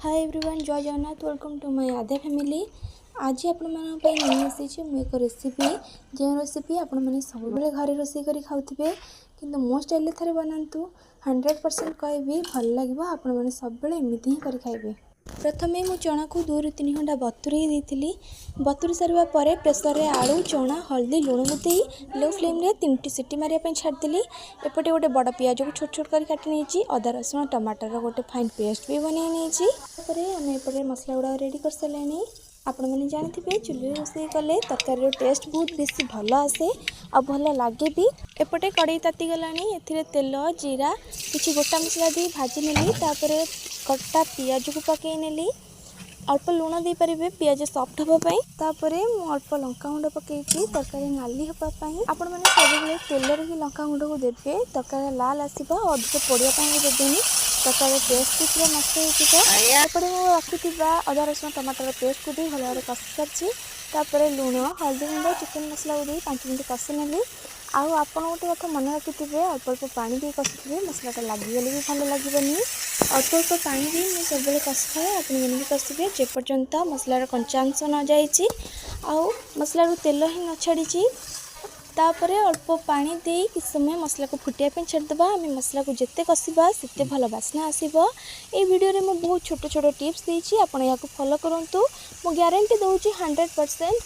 ହାଏ everyone, ଜୟ Jagannath. Welcome to my Aadhya family. ଆଜି ଆପଣମାନଙ୍କ ପାଇଁ ନେଇ ଆସିଛି ମୁଁ ଏକ ରେସିପି, ଯେଉଁ ରେସିପି ଆପଣମାନେ ସବୁବେଳେ ଘରେ ରୋଷେଇ କରି ଖାଉଥିବେ, କିନ୍ତୁ ମୋ ଷ୍ଟାଇଲ୍ରେ ଥରେ ବନାନ୍ତୁ। 100% କହିବି, ଭଲ ଲାଗିବ। ଆପଣମାନେ ସବୁବେଳେ ଏମିତି ହିଁ କରି ଖାଇବେ। ପ୍ରଥମେ ମୁଁ ଚଣାକୁ 2ରୁ 3 ଘଣ୍ଟା ବତୁରେଇ ଦେଇଥିଲି। ବତୁରି ସାରିବା ପରେ ପ୍ରେସରରେ ଆଳୁ, ଚଣା, ହଳଦୀ, ଲୁଣକୁ ଦେଇ ଲୋ ଫ୍ଲେମ୍ରେ ତିନିଟି ସିଟି ମାରିବା ପାଇଁ ଛାଡ଼ିଦେଲି। ଏପଟେ ଗୋଟେ ବଡ଼ ପିଆଜକୁ ଛୋଟ ଛୋଟ କରି କାଟି ନେଇଛି। ଅଦା, ରସୁଣ, ଟମାଟରର ଗୋଟେ ଫାଇନ୍ ପେଷ୍ଟ ବି ବନେଇ ନେଇଛି। ତାପରେ ଆମେ ଏପଟେ ମସଲା ଗୁଡ଼ାକ ରେଡ଼ି କରିସାରିଲେଣି। ଆପଣମାନେ ଜାଣିଥିବେ, ଚୁଲିରେ ରୋଷେଇ କଲେ ତରକାରୀର ଟେଷ୍ଟ ବହୁତ ବେଶୀ ଭଲ ଆସେ ଆଉ ଭଲ ଲାଗେ ବି। ଏପଟେ କଡ଼େଇ ତାତିଗଲାଣି। ଏଥିରେ ତେଲ, ଜିରା, କିଛି ଗୋଟା ମସଲା ଦେଇ ଭାଜି ନେଲି। ତାପରେ କଟା ପିଆଜକୁ ପକାଇ ନେଲି। ଅଳ୍ପ ଲୁଣ ଦେଇପାରିବେ ପିଆଜ ସଫ୍ଟ ହେବା ପାଇଁ। ତାପରେ ମୁଁ ଅଳ୍ପ ଲଙ୍କାଗୁଣ୍ଡ ପକାଇଛି ତରକାରୀ ନାଲି ହେବା ପାଇଁ। ଆପଣମାନେ ସବୁବେଳେ ତେଲରେ ହିଁ ଲଙ୍କାଗୁଣ୍ଡକୁ ଦେବେ, ତରକାରୀ ଲାଲ ଆସିବ ଆଉ ଅଧିକ ପୋଡ଼ିବା ପାଇଁ ବି ଦେବେନି, ତରକାରୀର ଟେଷ୍ଟ ବି ପୁରା ନଷ୍ଟ ହେଇଯିବ। ଏପଟେ ମୁଁ ରଖିଥିବା ଅଦା, ରସୁଣ, ଟମାଟର ପେଷ୍ଟକୁ ଦେଇ ଭଲ ଭାବରେ କଷି ସାରିଛି। ତାପରେ ଲୁଣ, ହଳଦୀ ଗୁଣ୍ଡ, ଚିକେନ୍ ମସଲାକୁ ଦେଇ 5 ମିନିଟ୍ କଷି ନେଲି। ଆଉ ଆପଣ ଗୋଟେ କଥା ମନେ ରଖିଥିବେ, ଅଳ୍ପ ଅଳ୍ପ ପାଣି ଦେଇ କଷୁଥିବେ। ମସଲାଟା ଲାଗିଗଲେ ବି ଭଲ ଲାଗିବନି। ଅଳ୍ପ ଅଳ୍ପ ପାଣି ଦେଇ ମୁଁ ସବୁବେଳେ କଷିଥାଏ। ଆପଣମାନେ ବି କଷିବେ, ଯେପର୍ଯ୍ୟନ୍ତ ମସଲାର କଞ୍ଚା ଅଂଶ ନ ଯାଇଛି ଆଉ ମସଲାରୁ ତେଲ ହିଁ ନ ଛାଡ଼ିଛି। ତାପରେ ଅଳ୍ପ ପାଣି ଦେଇ କିଛି ସମୟ ମସଲାକୁ ଫୁଟିବା ପାଇଁ ଛାଡ଼ିଦେବା। ଆମେ ମସଲାକୁ ଯେତେ କଷିବା, ସେତେ ଭଲ ବାସ୍ନା ଆସିବ। ଏଇ ଭିଡ଼ିଓରେ ମୁଁ ବହୁତ ଛୋଟ ଛୋଟ ଟିପ୍ସ ଦେଇଛି, ଆପଣ ଏହାକୁ ଫଲୋ କରନ୍ତୁ। ମୁଁ ଗ୍ୟାରେଣ୍ଟି ଦେଉଛି, 100%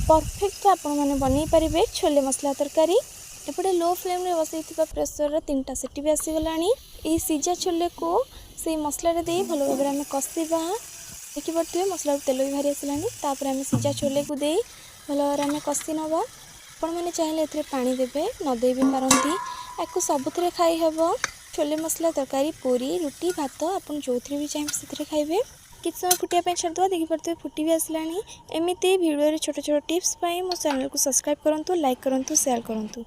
ପରଫେକ୍ଟ ଆପଣମାନେ ବନେଇ ପାରିବେ ଛୋଲେ ମସଲା ତରକାରୀ। ଏପଟେ ଲୋ ଫ୍ଲେମ୍ରେ ବସେଇଥିବା ପ୍ରେସରର ତିନିଟା ସିଟି ବି ଆସିଗଲାଣି। ଏଇ ସିଝା ଛୋଲେକୁ ସେଇ ମସଲାରେ ଦେଇ ଭଲ ଭାବରେ ଆମେ କଷିବା। ଦେଖିପାରୁଥିବେ, ମସଲାରୁ ତେଲ ବି ବାହାରି ଆସିଲାଣି। ତାପରେ ଆମେ ସିଝା ଛୋଲେକୁ ଦେଇ ଭଲ ଭାବରେ ଆମେ କଷି ନେବା। ଆପଣମାନେ ଚାହିଁଲେ ଏଥିରେ ପାଣି ଦେବେ, ନ ଦେଇ ବି ପାରନ୍ତି। ୟାକୁ ସବୁଥିରେ ଖାଇ ହେବ। ଛୋଲେ ମସଲା ତରକାରୀ ପୁରୀ, ରୁଟି, ଭାତ, ଆପଣ ଯେଉଁଥିରେ ବି ଚାହିଁବେ ସେଥିରେ ଖାଇବେ। କିଛି ସମୟ ଫୁଟିବା ପାଇଁ ଛାଡ଼ିଦେବା। ଦେଖିପାରୁଥିବେ, ଫୁଟି ବି ଆସିଲାଣି। ଏମିତି ଭିଡ଼ିଓରେ ଛୋଟ ଛୋଟ ଟିପ୍ସ ପାଇଁ ମୋ ଚ୍ୟାନେଲକୁ ସବସ୍କ୍ରାଇବ୍ କରନ୍ତୁ, ଲାଇକ୍ କରନ୍ତୁ, ସେୟାର କରନ୍ତୁ।